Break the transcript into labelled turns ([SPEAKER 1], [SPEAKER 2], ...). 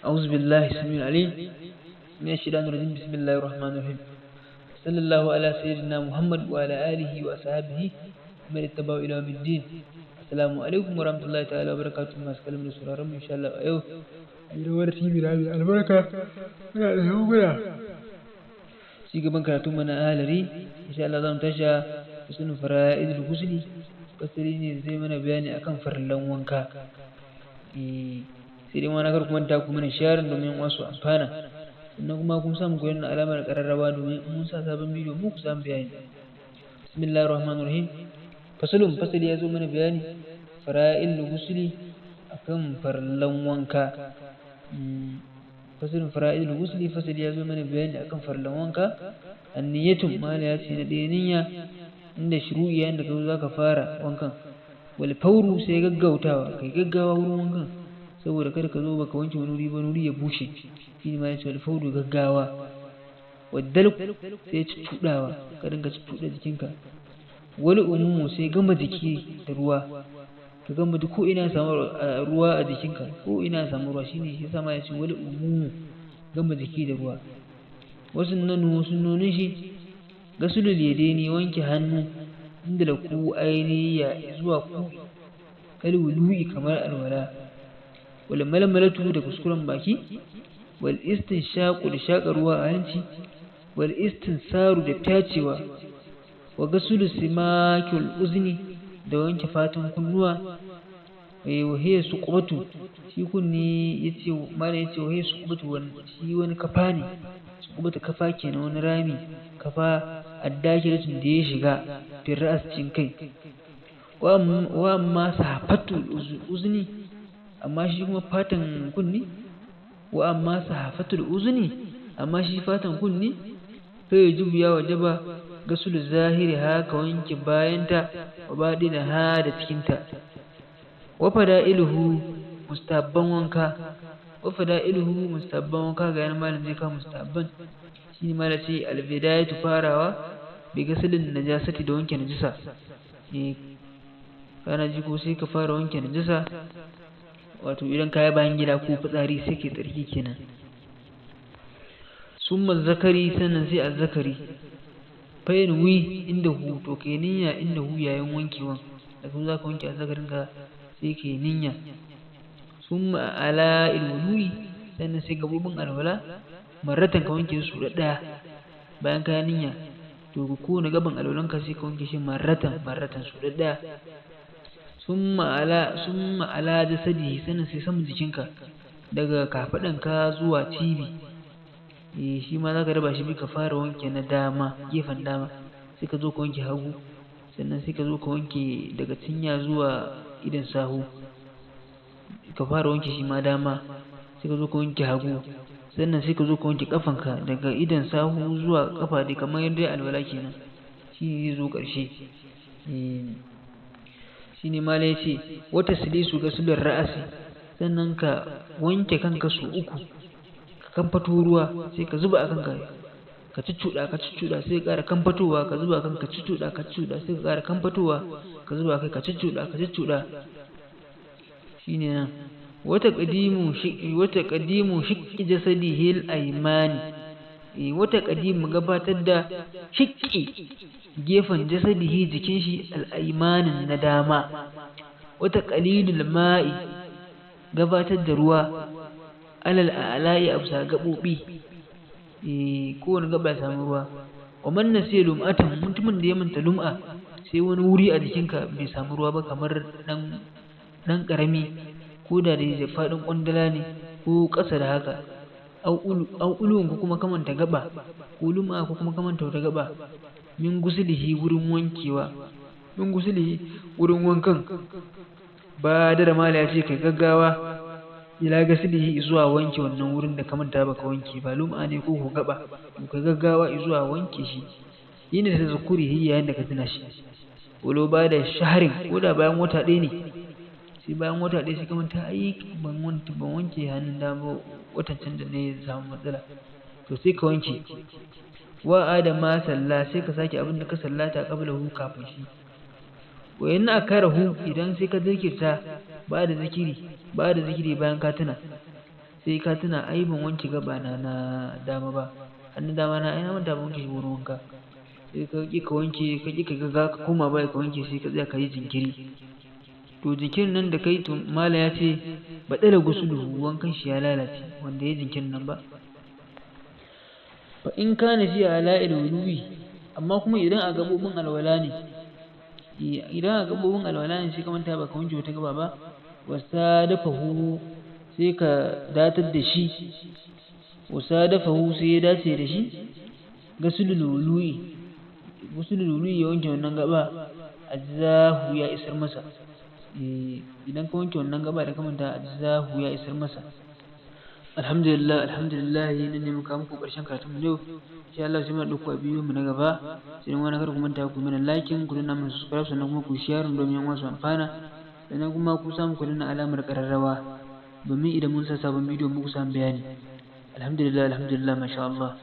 [SPEAKER 1] أعوذ بالله السميع العليم من الشيطان الرجيم. بسم الله الرحمن الرحيم. صلى الله على سيدنا محمد وعلى آله وأصحابه ومن اتبعه إلى يوم الدين. Assalamu alaikum warahmatullahi ta'ala wabarakatuh. Masu kallon da sauraron mu, insha Allah a yau
[SPEAKER 2] a gidan wani TV na mai albarka muna da hukuna
[SPEAKER 1] ci gaban karatun mu na ahalari. Insha Allah zamu tashi a usulun fara'idul ghusli. Fasali ne zai mana bayani akan farillan wanka. Sai dai ma na kar ku manta ku mana sharing domin wasu amfana, sannan kuma kun samu koyon alamar ƙararrawa domin mun sa sabon bidiyo mu ku samu bayani. Bismillahir rahmanir rahim. Fasalun, fasali ya zo mana bayani fara'il ghusli, akan farillan wanka. Fasalin fara'il ghusli, fasali ya zo mana bayani akan farillan wanka. Anniyatu, mala ya ce na ɗaya niyya inda shuru'i, yayin da ka zo zaka fara wankan. Wal fauru, sai gaggautawa, kai gaggawa wurin wankan saboda kada ka zo baka wanke wani wuri ba, wuri ya bushe. Shi ne ma ya ce wal fauru, gaggawa. Waddal, sai cuccuɗawa, ka dinga cuccuɗa jikinka. Wal umumu, sai gama jiki da ruwa, ka gama duk ko ina samu ruwa a jikinka, ko ina samu ruwa. Shine shi yasa ma ya ce wal umumu, gama jiki da ruwa. Wasu nanu, sunnonin shi: gasulul yadaini, wanke hannu, inda da ku ainihi ya zuwa ku kal wulu'i, kamar alwala. Wal malmalatu, da kuskuren baki. Wal istinshaqu, da shaƙa ruwa a hanci. Wal istinsaru, da fyacewa. Wa gasulu simakil uzni, da wanke fatan kunnuwa. Wa hiya suqbatu, shi kunni yace mana, yace wa hiya suqbatu, shi wani kafa ne. Suqbatu kafa kenan, wani rami, kafa addakiratun da ya shiga fi ra'as, cin kai. Wa amma sahafatu uzni, amma shi kuma fatan kunni. Wa amma sahafatul uzni, amma shi fatan kunni, fa yajibu, ya wajaba, gasul zahiri ha, ka wanke bayanta, wa baɗina ha, da cikinta. Wa fada'iluhu, mustabban wanka. Wa fada'iluhu, mustabban wanka. Ga yana malam zai kawo mustabban. Shi ne malam ce albidayatu, farawa, bi gasilin najasati, da wanke najasa. Eh, kana ji ko? Sai ka fara wanke najasa, wato idan ka yi bayan gida ko fitsari, sai ke tsarki kenan. Summa zakari, sannan sai azzakari. Fa yanwi inda hu, to kai niyya, inda hu, yayin wankewan da kuma zaka wanke azzakarin ka, sai kai niyya. Summa ala ilwudu'i, sannan sai gabobin alwala, marratan, ka wanke su da ɗaya. Bayan ka niyya, to kowane gaban alwalan ka sai ka wanke shi marratan marratan, su da ɗaya. Summa ala jasadihi, sannan sai saman jikinka daga kafaɗanka zuwa cibi. Eh, shi ma zaka raba shi biyu, ka fara wanke na dama, gefen dama, sai ka zo ka wanke hagu, sannan sai ka zo ka wanke daga cinya zuwa idon sahu. Ka fara wanke shi ma dama, sai ka zo ka wanke hagu, sannan sai ka zo ka wanke kafanka daga idon sahu zuwa kafa dai, kamar yadda alwala kenan. Shi ne zai zo ƙarshe. Shi ne mala ya ce wata silisu gasulun ra'asi, sannan ka wanke kanka su uku. Ka kamfato ruwa, sai ka zuba a kanka, ka cuccuɗa, ka cuccuɗa, sai ka ƙara kamfatowa ka zuba kanka, cuccuɗa, ka cuccuɗa, sai ka ƙara kamfatowa ka zuba kai, ka cuccuɗa, ka cuccuɗa. Shine nan wata qadimu shiqqi jasadihil aymani. Wata qadimu, gabatar da, shiqqi, gefen, jasadihi, jikin shi, al-aymanin, na dama. Wata qalilul ma'i, gabatar da ruwa, alal a'la'i, absa gabobi. Eh, kowane gaba ya samu ruwa. Wa man nasiya lum'atan, mutumin da ya manta lum'a, sai wani wuri a jikinka bai samu ruwa ba, kamar dan dan karami, ko da da faɗin kwandala ne ko ƙasa da haka, au ulun, ko kuma kamanta gaba, ko lum'a, ko kuma kamanta wata gaba, min gusulihi, wurin wankewa, min gusulihi, wurin wankan ba da mala ya ce kai gaggawa, ila gasilihi, zuwa wanke wannan wurin da ka manta baka wanke ba, lum'a ne ko gaba, to kai gaggawa zuwa wanke shi yin da tazkurihi, yayin da ka tuna shi, walau ba da shaharin, ko da bayan wata ɗaya ne. Sai bayan wata ɗaya sai ka manta, ai ban wanke, ban wanke hannun dama watan can da ne samu matsala, to sai ka wanke. Wa adama salla, sai ka sake abin da ka sallata, qablahu, kafin shi. Wa in akarahu, idan sai ka zikirta, ba da zikiri, ba da zikiri bayan ka tuna. Sai ka tuna ai ban wanke gaba na na dama ba, hannun dama na ai na manta ban wanke shi wurin wanka. Sai ka ƙi ka wanke, ka ƙi ka ga ka koma baya ka wanke, sai ka tsaya ka yi jinkiri. To jinkirin nan da kai, to mala ya ce baɗala gusuluhu, wankan shi ya lalace wanda ya jinkirin nan ba. Fa in kana fi ala'il wudu'i, amma kuma idan a gaɓoɓin alwala ne, idan a gaɓoɓin alwala ne sai ka manta baka wanke wata gaba ba, wasadafahu sai ka datar da shi, wasadafahu sai ya dace da shi gasulul wudu'i, gusulul wudu'i ya wanke wannan gaba, ajzahu ya isar masa. Idan ka wanke wannan gaba da ka manta, ajzahu ya isar masa. Alhamdulillah, alhamdulillah, nan ne muka muku ƙarshen karatun mu yau. Insha Allah sai mu ɗauko a bidiyon mu na gaba. Sai wani kar ku manta ku mana liking, ku danna mana subscribe, sannan kuma ku share domin yan wasu amfana, sannan kuma ku samu ku danna alamar ƙararrawa domin idan mun sa sabon bidiyo muku samu bayani. Alhamdulillah, alhamdulillah, masha Allah.